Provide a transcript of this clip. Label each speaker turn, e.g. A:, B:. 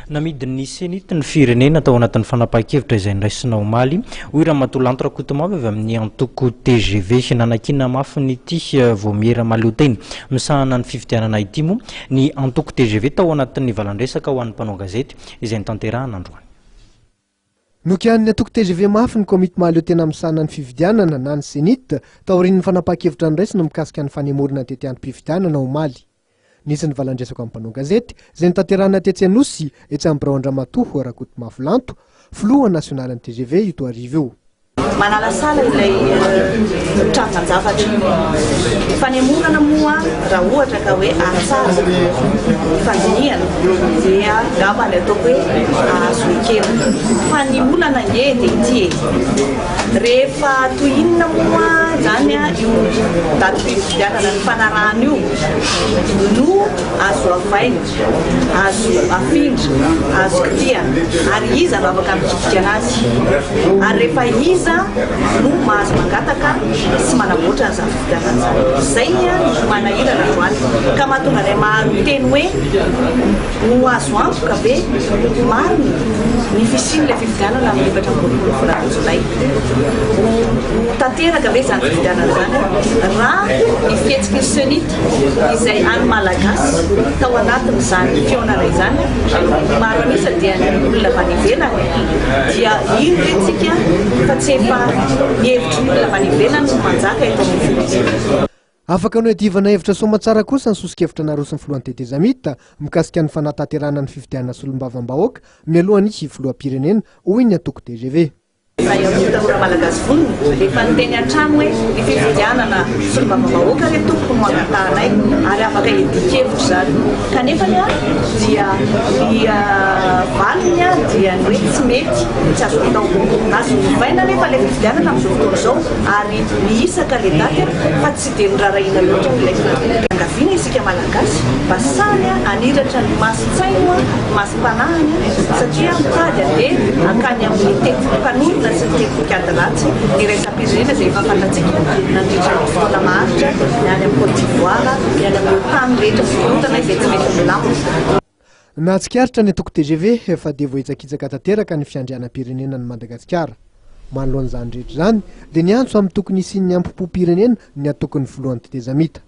A: Namidin'ny Cenit ny firenena tao anatin'ny fanapahan-kevitra izay noraisina omaly, hoy Ramatoa Lanto Rakotomavo avy amin'ny antoko tgv. Nanakiana mafy ny ity vaomiera mahaleotena misahana ny fifidianana ity moa ny antoko tgv tao anatin'ny valandresaka ho an'ny mpanao gazety izay notanterahana androany.
B: Nokianin'ny antoko tgv mafy ny komity mahaleotena misahana ny fifidianana na ny Cenit taorian'ny fanapahan-kevitra noraisina mikasika ny fanemorana ny tetiandrom-pifidianana omaly. Nisy ny valan-dresaka amin'ny mpanao gazety izay notanterahina tetsy Anosy, etsy amin'ny biraon-dRamatoa Rakotomavo Lanto, filoha nasionalin'ny tgv io Toarivo io.
C: Manalasala ilay trangan-javatra. Ny fanemorana moa raha ohatra ka hoe ahatsara ny fandinihana dia angamba ny ataoko hoe azo ekena. Fa ny olana ange dia ity e! Rehefa toy inona moa izany io datim-pifidianana nifanarahana io no azo avaina, azo afindra, azo kitihana ary iza no afaka mikitika anazy? Ary rehefa iza no mahazo mangataka sy manamboatra an'izany fifidianana izany? Izay no manahirana androany ka mahatonga anay maro miteny hoe ho azo antoka ve marina ny fisian'ilay fifidianana amin'ny 24 volana jolay? Ho tanteraka ve izany fifidianana izany raha ny fihetsiky ny Cenit izay an'ny Malagasy tao anatin'izany fihaonana izany, ny maro an'isa dia ny olona avy any ivelany, dia ino ve tsika fa tsy efa ny hevitry ny olona avy any ivelany no manjaka eto amin'ny firenena?
B: Afaka nohadivana hevitra soamantsara kosa ny soso-kevitra naroson'ny filohan'ny tetezamita mikasika ny fanatanterahana ny fifidianana solombavambahoaka mialohan'ny filoham-pirenena, hoy ny antoko tgv.
C: Izahay antoko Tanora Malagasy Vonona dia efa niteny hatrany hoe ny fifidianana solombavambahoaka re tompoko no angatahanay ary afaka hiadian-kevitra izany kanefa dia ny valiny dia ny hoe tsy mety, tsy azo atao. Azo ovaina anefa ilay fifidianana amin'izao fotoana izao ary mihisaka ilay daty fa tsy dia noraharahiana loatra ilay fiangaviana isika Malagasy mba samy haniratra ny mason-tsainy ny masom-panahiny satria mitady handeha hankany amin'ny tetiky mpanorina sy ny tetiky ady ratsy iraisam-pirenena izay efa fantatsika nandritra ny fotoana maharitra ny any amin'ny Côte d'Ivoire, ny any amin'ireo tany rehetra sy korontana izay tsy mety milamina.
B: Nahatsikaritra ny antoko tgv fa dia voahitsakitsaka tanteraka ny fiandrianam-pirenena an'i Madagasikara. Manoloana izany rehetra izany dia niantso amin'ny tokony hisian'ny hambom-pom-pirenena ny antokon'ny filohan'ny tetezamita.